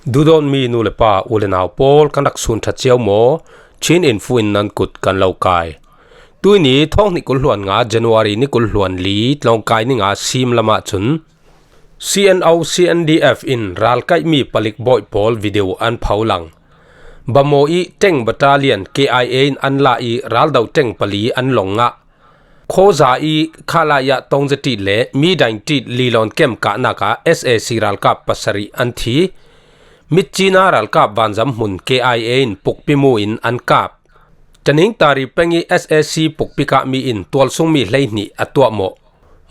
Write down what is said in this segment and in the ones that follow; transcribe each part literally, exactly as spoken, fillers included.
Duhdawtmi nu le pa, u le nau pawl, kan rak sun ṭha cio maw? Chin Info in nan kut kan lo kai. Tuini thawng hnih kul hluan nga January ni kul hluan li Tlawngkai ni nga sim lamah cun C N O C N D F in ralkaihmi palik bawih pawl video an pho lang. Bamaw ih Tank Battalion K I A in an la ih raldo tank pali an long ngah. Khawza ih Khalaya tawngza ṭit le Midain ṭit lilawn kem kahnak ah S A C ralkap pasarih an thi. Mitcina ralkap vanzam hmun K I A in pukpi mu in an kap. Taning Tari peng ih S A C pukpi kahmi in tualsungmi hleihnih a tuahmawh.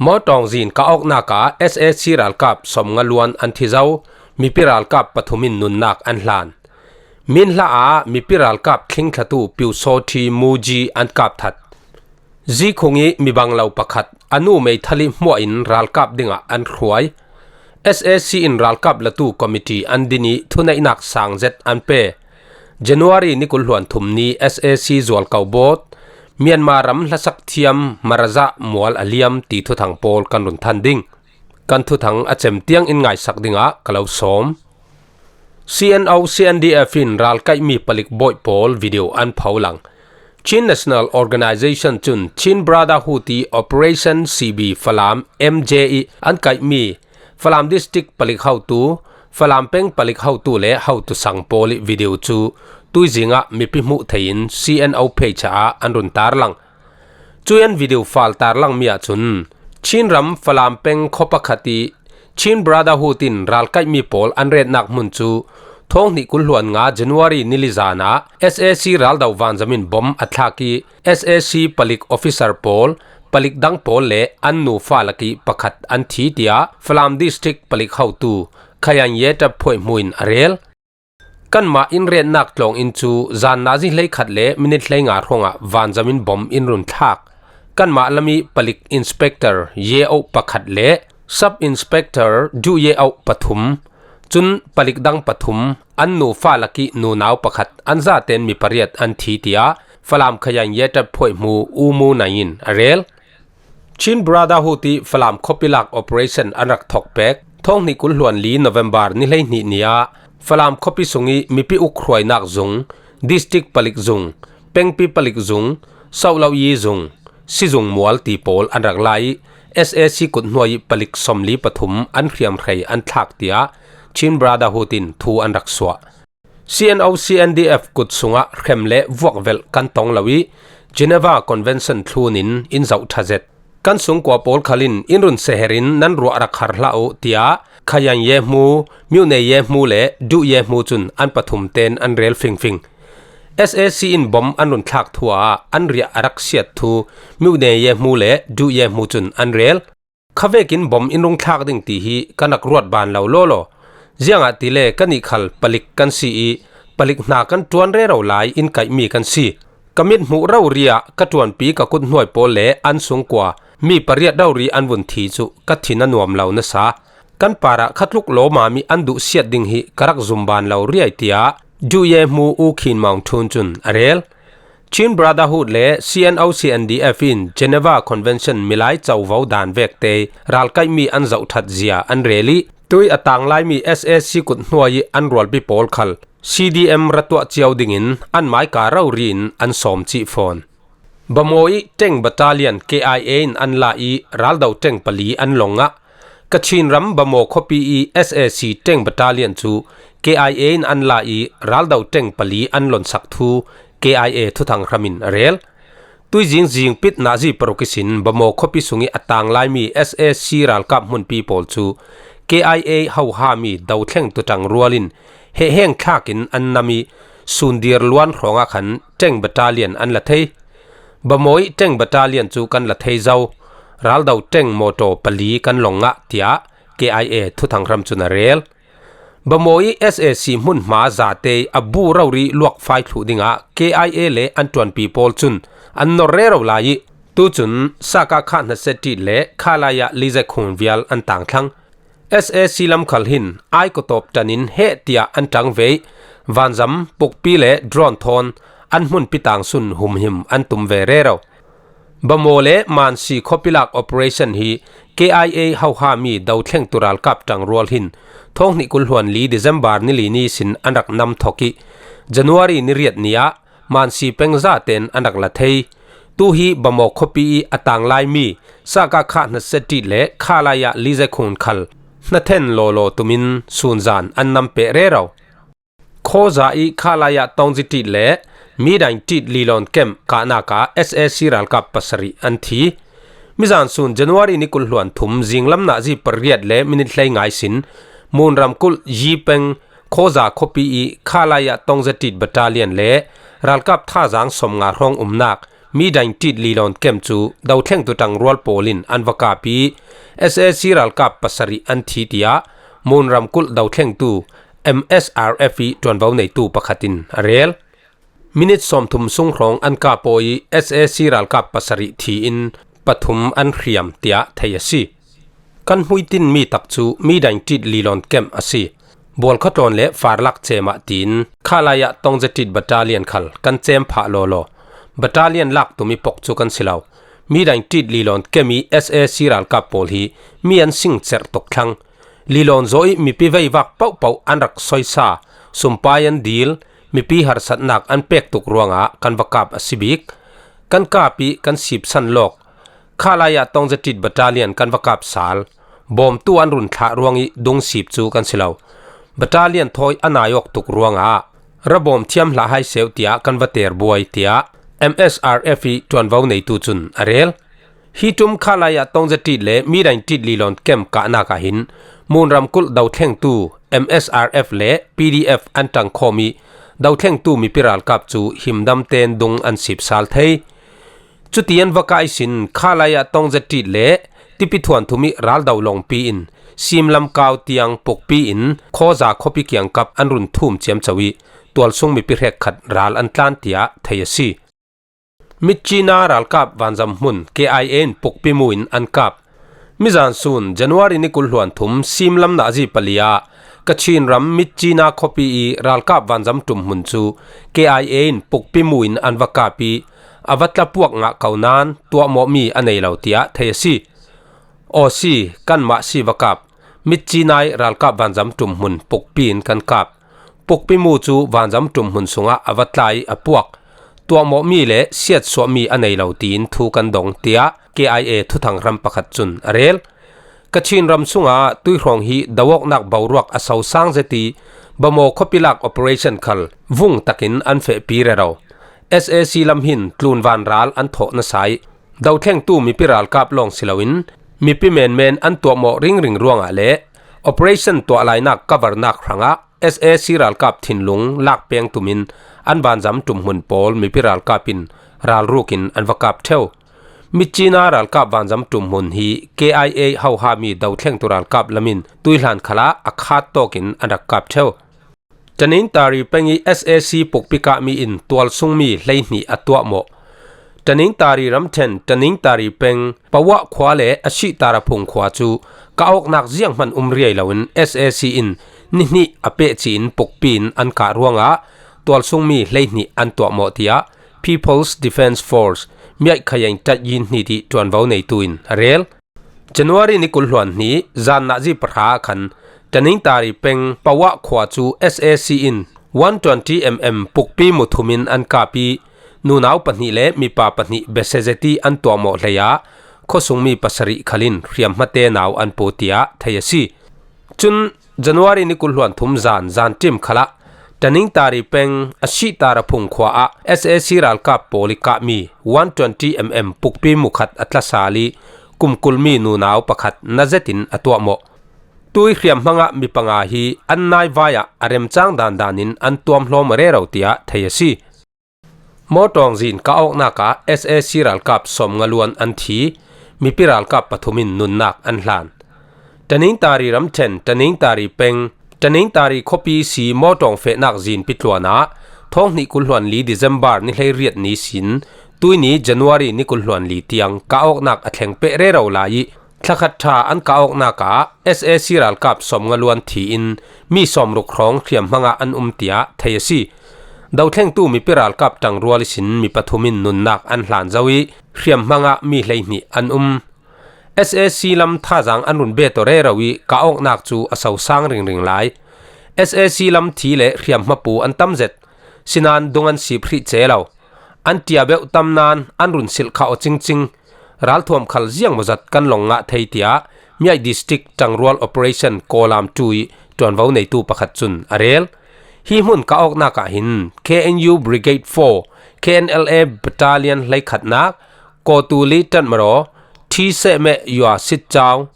Mawtawng zin kah awknak ah S A C ralkap sawmnga luan an thi zo, mipi ralkap pathum in nunnak an hlan. Minhla ah mipi ralkap thlingthlatu Piusawthi Muji an kap that. Zikhung ih mibang lo pakhat a nu meithal ih hmuah in ralkap dingah an hruai. S A C in ralkap latu committee an din ih thuneihnak sang zet an pe. January ni kul hluan thum ni S A C zualko bawt, Myanmar ram hlasak thiam Marazah mual a liam ti thuthang pawl kan run than ding. Kan thuthang a cem tiang in ngaisak dingah ka lo sawm. C N O C N D F in ralkaihmi palik bawih pawl video an pho lang. Chin National Organization cun Chin Brotherhood ih Operation C B Falam M J ih an kaihmi Falam District palik hotu, Falam peng palik hotu le hotu sang pawl ih video cu tuizing ah mipi hmuh thei in C N O page ah an run tarlang. Cuih an video fal tarlangmi ahcun Chin ram Falam peng khuapakhat ih Chin Brotherhood in ralkaihmi pawl an retnak hmun cu thawng hnih kul hluan nga January ni li zan ah S A C raldo vanzam in bom a thlak ih S A C palik officer pawl, palik dang pawl le an nufa lakih pakhat an thi, tiah Falam District palik hotu Khayan Ye Ṭap Phuai Hmu in a rel. Kanmah in retnak tlawng in cu zan nazi hleikhat le minit hleinga hrawngah vanzam in bom in run thlak. Kanmah lam ih palik inspector Ye Auh pakhat le sub inspector Du Ye Auh pathum, cun palik dang pathum, an nufa lakih nunau pakhat, an zaten mi pariat an thi, tiah Falam Khayan Ye Ṭap Phuai Hmu U Mu Nai in a rel. Chin Brotherhood ih Falam khuapi lak operation an rak thawk pek. Thawng hnih kul hluan li November ni hleihnih ni ah Falam khuapi sung ih mipi uk hruainak zung, district palik zung, pengpi palik zung, Sohloyi zung, sizung mual ti pawl an rak la ih S A C kut hnuai ih palik sawmli pathum an hriamhrei an thlak, tiah Chin Brotherhood in thu an rak suah. C N O C N D F kut sungah hrem le vuak velh kan tong lo ih Geneva Convention thlun in in zoh ṭha zet. Kan sungkua pawl khal in in run seher in nan ruah rak har hlah uh, tiah Khayan Ye Hmu, Myune Ye Hmu le Du Ye Hmu cun an pathum ten an rel fingfing. S A C in bom an run thlak thu ah an riah a rak siat thu Myune Ye Hmu le Du Ye Hmu cun an rel. Khavekin bom in rung thlak ding ti hi kan rak ruat ban lo lawlaw. Ziangahtile kannih khal palik kan si ih palik hna kan ṭuan rero lai in kaihmi kan si. Ka mit hmuh rori ah ka ṭuanpi ka kut hnuai pawl le an sungkua mi pariat rori an vun thi cu ka thin a nuam lo nasa. Kan parah khatluk lawmam ih an duh siat ding hi ka rak zum ban lo riai, tiah Du Ye Hmu U Khin Maung Ṭhun cun a rel. Chin Brotherhood le C N O C N D F in Geneva Convention milai covo dan vekte ralkaihmi an zohṭhat zia an rel ih, tui a tang laimi S A C kut hnuai ih an rualpi pawl khal C D M ra tuah cio dingin an maika rori in an sawm cih fawn. Bamaw ih Tank Battalion K I A in an la ih raldo tank pali an long ngah. Kachin ram Bamaw khuapi ih S A C Tank Battalion cu K I A in an la ih raldo tank pali an lonsak thu K I A thuthang hram in a rel. Tuizing zing pit nazi paruk ihsin Bamaw khuapi sungih a tang laimi S A C ralkap hmunpi pawl cu K I A hohami dothleng tuṭang rual in hehheng thlak in an nam ih sundir luan hrawngah khan tank battalion an la thei. Bamaw ih tank battalion cu kan la thei zo. Raldo tank mawtaw pali kan long ngah, tiah K I A thuthang hram cun a rel. Bamaw ih S A C hmunhma zate a bu rori luakfai thluh dingah K I A le an ṭuanpi pawl cun an nor rero lai ih, tucun Sakakha hnasia ṭit le Khalaya lizai khung vial an tangthlang. S A C lam khal hin ai kawtawp ṭan in heh tiah an ṭang ve ih, vanzam, pukpi le drone thawn an hmunpi tangsun humhim an tum ve rero. Bamaw le Mansi khuapi lak operation hi K I A hoha mi dothlengtu ralkap ṭangrual hin thawng hnih kul hluan li December ni li ni sin an rak nam thawk ih, January ni riat ni ah Mansi peng zaten an rak la thei. Tu hi Bamaw khuapi ih a tang lai mi Saka Kha Hnasia Ṭit le Khalaya Lize Khun khal hna then lawlaw tumin sunzan an nam peh rero. Khawza ih Khalaya Tawngzi Ṭit le Midain Ṭit Lilawn Camp kahnak ah S A C ralkap pasarih an thi. Mizan sun January ni kul hluan thum zinglam nazi pariat le minit hleinga sin Munram kulh Yi peng Khawza khuapi ih Khalaya Tawngzi Ṭit Battalion le ralkap thazang sawmnga hrawng umnak Midain Ṭit Lilawn Camp cu dothlengtu ṭangrual pawl in an va kap ih S A C ralkap pasarih an thi, tiah Munram kulh dothlengtu M S R F ih ṭuanvo neitu pakhat in a rel. Minit sawmthum sung hrawng an kap aw ih S A C ralkap pasarih thi in pathum an hriam, tiah thei a si. Kan hmuitinmi tak cu Midain Ṭit Lilawn Camp a si. Bualkhatlawn le Farlak cem ah tiin Khalaya Tawngzi Ṭit Battalion khal kan cem phah lawlaw. Battalion lak tum ih pok cu kan si lo. Midain Ṭit Lilawn Camp ih S A C ralkap pawl hi mi an sing cerh tuk thlang. Lilawn zaw ih mipi veivak pohpoh an rak soisa, sumpai an dil, mipi harsatnak an pek tuk ruangah kan va kap a si bik. Kan kap ih kan sipsan lawk. Khalaya Tawngzi Ṭit Battalion kan va kap sal. Bawmtu an run thlah ruang ih dungsip cu kan si lo. Battalion thawi a nai awk tuk ruangah rabawm thiam hlah hai seuh, tiah kan va ter buai, tiah M S R F ih ṭuanvo neitu cun a rel. Hi ṭum Khalaya Tawngzi Ṭit le Midain Ṭit Lilawn Camp kahnak ah hin Munram kulh dothlengtu M S R F le P D F an ṭangkhawm ih dothlengtu mipi ralkap cu himdam tein dung an sip sal thei. Cuti an va kah ihsin Khalaya Tawngzi Ṭit le Tipi Thuan Thum ih raldo lawngpi in Simlam kau tiang pukpi in Khawza khuapi kiangkap an run thum ciamco ih tualsung mipi hrekkhat ral an tlan, tiah thei a si. Mitchina ralkap vanzam hmun K I A in pukpi mu in an kap. Mizan sun January ni kul hluan thum simlam nazi pali ah Kachin ram Mitchina khuapi ih ralkap vanzam ṭum hmun cu K I A in pukpi mu in an va kap ih a va tla puak ngah ko nain tuahmawhmi a nei lo, tiah thei a si. Aw si, kanmah si va kap. Mitchina ih ralkap vanzam ṭum hmun pukpi in kan kap. Pukpi mu cu vanzam ṭum hmun sungah a va tla ih a puak. Tuahmawhmi le siatsuahmi a nei lo tiin thu kan dong, tiah K I A thuthang hram pakhat cun a rel. Kachin ram sungah tuihrawng hi do awknak boruak a sosang zet ih Bamaw khuapi lak operation khal vung takin an fehpi rero. S A C lam hin tlun vanral an thawh nasa ih dothlengtu mipi ralkap lawng si loin mipi menmen an tuahmawh ringring ruangah le operation tuah lainak covernak hrangah S A C ralkap thinlung lak peng tumin an vanzam ṭum hmun pawl mipi ralkap in ralruk in an va kap ṭheu. Mitchina ralkap vanzam ṭum hmun hi K I A hoha mi dothlengtu ralkap lamin tuihlan khalah a khat tawkin an rak kap ṭheu. Taningtari peng ih S A C pukpi kahmi in tualsungmi hleihnih a tuahmawh. Taningtari ramṭhen Taningtari peng Pawah khua le a Sihtar a phung khua cu kah awknak zianghman um riai loin S A C in ni hnih a pehci in pukpi in an kah ruangah tualsungmi hleihnih an tuahmawh, tiah People's Defence Force Myaikhayain Tat Yin Hnit ih ṭuanvo neitu in a rel. January ni kul hluan hnih zan nazi pahra ah khan Taningtari peng Pawah khua cu S A C in one twenty mm pukpi mu thum in an kap ih nunau pahnih le mipa pahnih bese zet ih an tuahmawh hlei ah khuasungmi pasarih khal in hriamhma te nau an pu, tiah thei a si. Cun January ni kul hluan thum zan zan ṭim khalah Taningtari peng a Sihtar a phung khua ah S A C ralkap pawl ih kahmi one twenty mm pukpi mu khat a tlasal ih kumkulmi nunau pakhat na zetin a tuahmawh. Tui hriamhmangah mi panga hi an naivai ah a remcang dandan in an tuamhlawm rero, tiah thei a si. Mawṭawng zin kah awknak ah S A C ralkap sawmnga luan an thi, mipi ralkap pathum in nunnak an hlan. Taningtari ramṭhen Taningtari peng Taningtari khuapi si Mawṭawng fehnak zinpi tluan ah thawng hnih kul hluan li December ni hleiriat ni sin tuini January ni kul hluan li tiang kah awknak a thleng peh rero lai ih thlakhat ṭha an kah awknak ah S A C ralkap sawmnga luan thi in mi sawmruk hrawng hriamhmangah an um, tiah thei a si. Dothlengtu mipi ralkap ṭangrual ihsin mi pathum in nunnak an hlan zo ih hriamhmangah mi hleihnih an um. S A C lam thazaang an run bet aw rero ih kah awknak cu a sosang ringring lai. S A C lam thi le hriamhmapu an tam zet. Sinan dung an sip hrih ce lo. An ṭiabeuh tam nain an run silh khah aw cingcing. Ralthuam khal ziangmawzat kan long ngah thei, tiah Miaih District ṭangrual Operation Kawlam two ih ṭuanvo neitu pakhat cun a rel. Hi hmun kah awknak ah hin K N U Brigade four, K N L A Battalion hleikhatnak, Kawtuli Ṭanmaraw, Thi Sehmeh Yua Sitcau,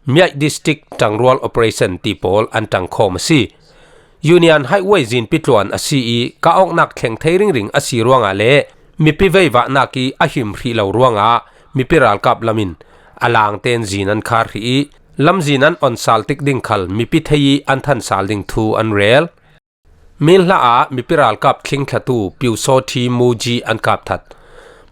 Miaih District ṭangrual Operation ti pawl an ṭangkhawm a si. Union Highway zinpi tluan a si ih kah awknak thleng thei ringring a si ruangah le mipi veivahnak ih a him hrih lo ruangah mipi ralkap lam in a langtein zin an khar hrih ih lamzin an on sal tik ding khal mipi thei ih an than sal ding thu an rel. Minhla ah mipi ralkap thlingthlatu Piusawthi Muji an kapthat.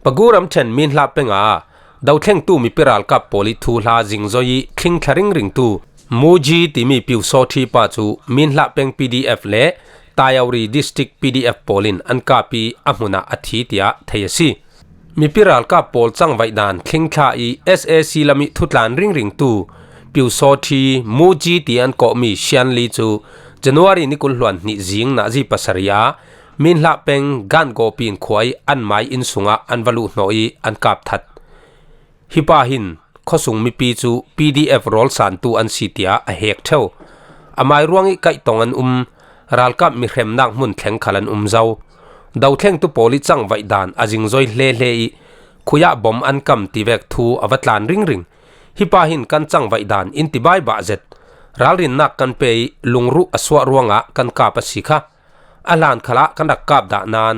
Pagu ramṭhen Minhla peng ah dothlengtu mipi ralkap pawl ih thuhla zingzoi ih thlingthla ringringtu Muji timi Piusawthi pa cu Minhla peng P D F le Tayawri District P D F pawl in an kap ih a hmun ah a thi, tiah thei a si. Mipi ralkap pawl cangvaih dan thlingthla ih S A C lam ih thutlan ringringtu Piusawthi Muji ti an kawhmi Shanli cu January ni kul hluan hnih zing nazi pasarih ah Minhla peng Gangawpin khua ih an mai inn sungah an va luhhnawh ih an kapthat. Hi pa hin khuasung mipi cu P D F rawlsantu an si tiah a hek ṭheu. Amai ruangih kaihtong an um, ralkap mihremnak hmun thleng khal an um zo. Dothlengtu pawl ih cangvaih dan a zingzoi hlehle ih khui ah bom an kam tivek thu a va tlan ringring. Hi pa hin kan cangvaih dan in ti baibah zet. Ralrinnak kan pe ih lungruh a suah ruangah kan kap a si kha. A hlan khalah kan rak kap dah nain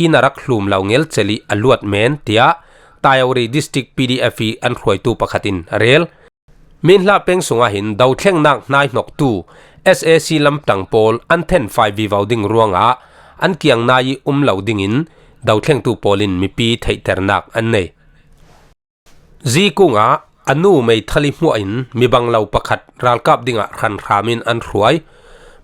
inn a rak hlum lo ngelcel ih a luat men, tiah Tayawri District P D F ih an hruaitu pakhat in a rel. Minhla peng sungah hin dothlengnak hnaihnoktu S A C lamṭang pawl an thenfai vivo ding ruangah an kiang nai ih um lo dingin dothlengtu pawl in mipi theihternak an nei. Zikung ah a nu meithal ih hmuah in mibanglo pakhat ralkap dingah hranhram in an hruai.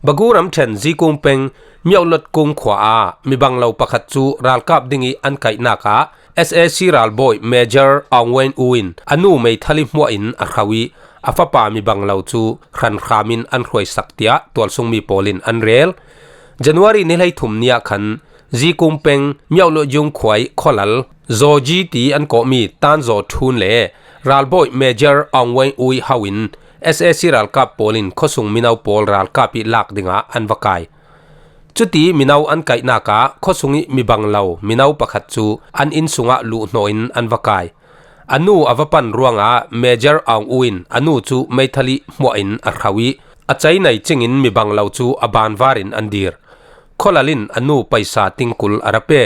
Bagu ramṭhen Zikung peng Myohlot kung khua ah mibanglo pakhat cu ralkap ding ih an kaihnak ah S A C ralbawi Major Aung Wen U in a nu meithal ih hmuah in a hro ih a fapa mibanglo cu hranhram in an hruaisak, tiah tualsungmi pawl in an rel. January ni hleithum ni ah khan Zikung peng Myohlot yung khua ih khualal Zawji ti an kawhmi Tan Zaw Ṭhun le ralbawi Major Aung Wei Ui ho in S A C ralkap pawl in khuasung mino pawl ralkap ih lak dingah an va kai. Cuti mino an kaihnak ah khuasung ih mibanglo mino pakhat cu an inn sungah luhhnawh in an va kai. A nu a va pan ruangah Major Aung U in a nu cu meithal ih hmuah in a hro ih a cei nei cingin mibanglo cu a banvar in an dir. Khualal in a nu paisa tingkul a ra pe.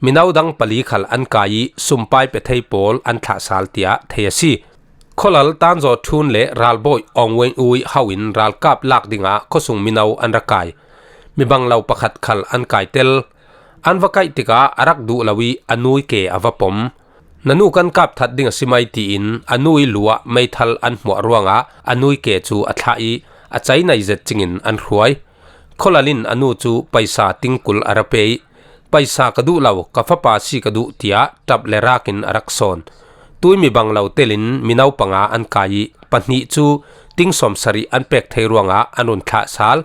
Mino dang pali khal an kai ih sumpai pe thei pawl an thlah sal, tiah thei a si. Khualal Tan Zaw Ṭhun le ralbawi Aung Wei Ui ho in ralkap lak dingah khuasung mino an ra kai. Mibanglo pakhat khal an kai tel. An va kaih tikah a rak duh lo ih a nu ih ke a va pom. Na nu kan kap that ding a si mai, tiin a nu ih lu ah meithal an hmuah ruangah a nu ih ke cu a thlah ih a cei nei zet cingin an hruai. Khualal in a nu cu paisa tingkul a ra pe ih, paisa ka duh lo, ka fapa si ka duh, tiah ṭap le rak in a rak sawn. Tui mibanglo tel in mino panga an kai ih pahnih cu ting sawmsarih an pek thei ruangah an run thlah sal.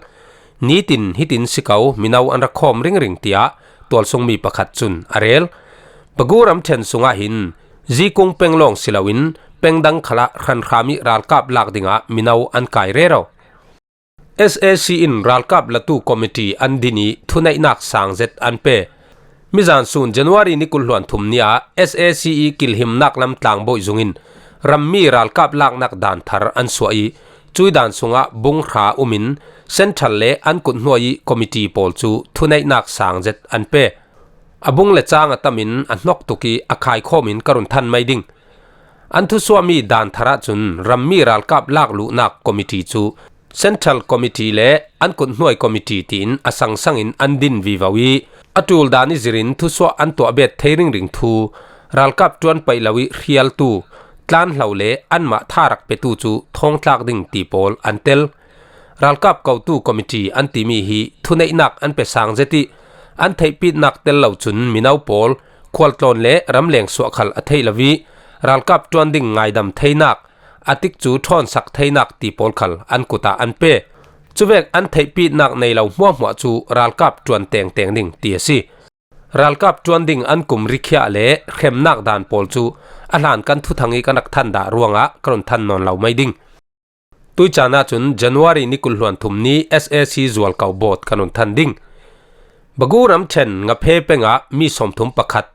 Nitin hitin si ko, mino an ra khawm ringring, tiah tualsungmi pakhat cun a rel. Bagu ramṭhen sungah hin Zikung peng lawng si loin peng dang khalah hranhram ih ralkap lak dingah mino an kai rero. S A C in ralkap latu committee an din ih thuneihnak sang zet an pe. Mizan sun January ni kul hluan thum ni ah S A C ih kilhimnak lam tlangbawi zungin rammi ralkap laknak dan thar an suah ih, cui dan sungah bunghra um in Central le an kuthnuai ih committee pawl cu thuneihnak sang zet an pe. A bung le cang a tam in a hnok tuk ih a khaikhawm in ka run than mai ding. An thusuahmi dan thar ahcun rammi ralkap lakluhnak committee cu Central Committee le an kuthnuai committee tiin a sangsang in an din vivo ih, a ṭul dan ih zirin thusuah an tuah bet thei ringring thu, ralkap ṭuan paih lo ih hrialtu, tlanhlo le anmah tha rak petu cu thawngtlak ding ti pawl an tel. Ralkap kotu committee an timi hi thuneihnak an pe sang zet ih, an theihpitnak tel lo cun mino pawl khualtlawn le ramleng suah khal a theih lo ih, ralkap ṭuan ding ngaidam theinak, a tikcu ṭhawnsak theinak ti pawl khal an kutah an pe. Cuvek an theihpitnak nei lo hmuahhmuah cu ralkap ṭuan tengteng ding ti a si. Ralkap ṭuan ding an kum rikhiah le hremnak dan pawl cu a hlan kan thuthang ih kan rak than dah ruangah ka run than nawn lo mai ding. Tuicaan ahcun January ni kul hluan thum ni S A C zualko bawt kan run than ding. Bagu ramṭhen Ngaphe pengah mi sawmthum pakhat,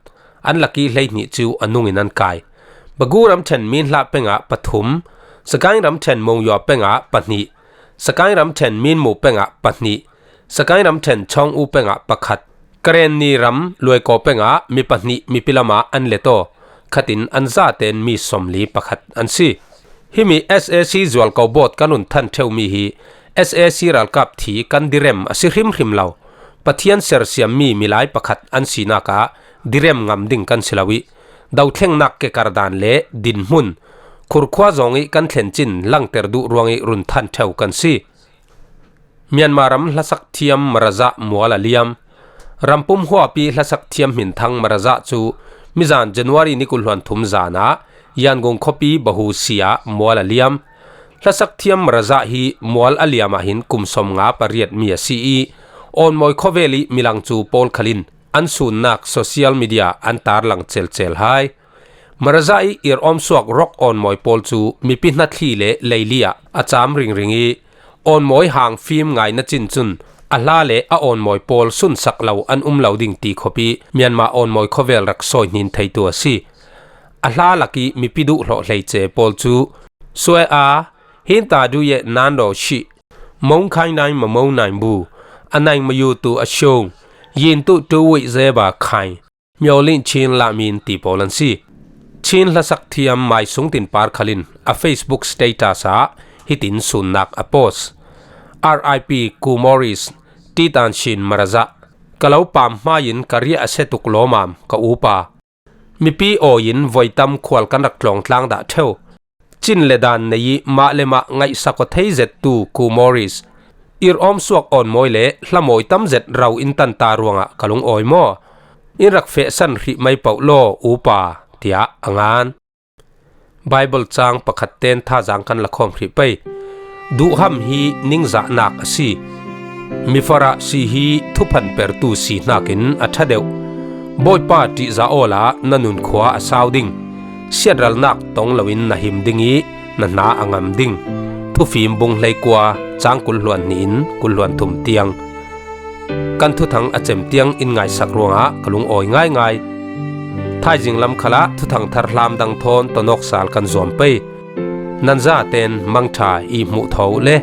an lak ih hleihnih cu a nung in an kai. Bagu ramṭhen Minhlah pengah pathum, Sakaing ramṭhen Monywa pengah pahnih, Sakaing ramṭhen Minmu pengah pahnih, Sakaing ramṭhen Chawng U pengah pakhat, Karenni ram Luaikaw pengah mi pahnih mipi lamah an let aw. Khatin an zaten mi sawmli pakhat an si. Himi S A C zualko bawt kan run than ṭheumi hi S A C ralkap thi kan direm a si hrimhrim lo. Pathian sersiammi milai pakhat an sinak ah direm ngam ding kan si lo ih, dothlengnak kekar dan le dinhmun, khurkhua zawng ih kan thlencin langter duh ruangih run than ṭheu kan si. Myanmar ram hlasak thiam Marazah mual a liam. Rampum huapi hlasak thiam hminthang Marazah cu mizan January ni kul hluan thum zan ah Yangon khuapi Bahu si ah mual a liam. Hlasak thiam Marazah hi mual a liam ah hin kum sawmnga pariat mi a si ih, Awnmawi khawvel ih milang cu pawl khal in an sunnak social media an tarlang celcel hai. Marazah ih irhawm suak rock awnmawi pawl cu mipi hnathli le leili ah a caam ringring ih, awnmawi hang fim ngaina cin cun a hla le a awnmawi pawl sunsak lo an um lo ding ti khawpi Myanmar awnmawi khawvel rak sawihnin theitu a si. A hla lak ih mipi duhhlawh hleice pawl cu suai a hinta duye nan raw shih, mong khai nai mamau nai bu, a nai mayu tu a shong, yin tu tu wih zeba khai, Myo Lin Chin Lamin ti pawl an si. Chin hlasak thiam Mai Sung Tin Par khal in a Facebook status ah hitin sunnak a post. R I P Ku Morris, Titan Shin Marazah, ka lo pam hmaiin ka riah a se tuk lawmam ka upa. Mipi awi in voitam khual kan rak tlawngtlang dah ṭheu. Cin le dan nei ih mah le mah ngaihsak aw thei zettu Ku Morris, irhawm suak awnmawi le hlamawi tam zet ro in tanta ruangah ka lungawi maw? In rak fehsan hrih mai poh law, upa, tiah a ngan. Baibal cang pakhat ten thazaang kan lakhawm hrih pei. Duhham hi ningzahnak a si. Mifarah si hi thuphan pertu si hnakin a ṭha deuh. Bawipa ṭihzah awla na nunkhua a sau ding. Siatralnak tong loin na him ding ih na hna a ngam ding. Thufim bung hleikua cang kul hluan hnih in kul hluan thum tiang kan thuthang a cem tiang in ngaisak ruangah ka lungawi ngaingai. Thaizing lam khalah thuthang thar hlam dang thawn tonawk sal kan zuam pei. Nan zaten mangṭha i hmuh tho le.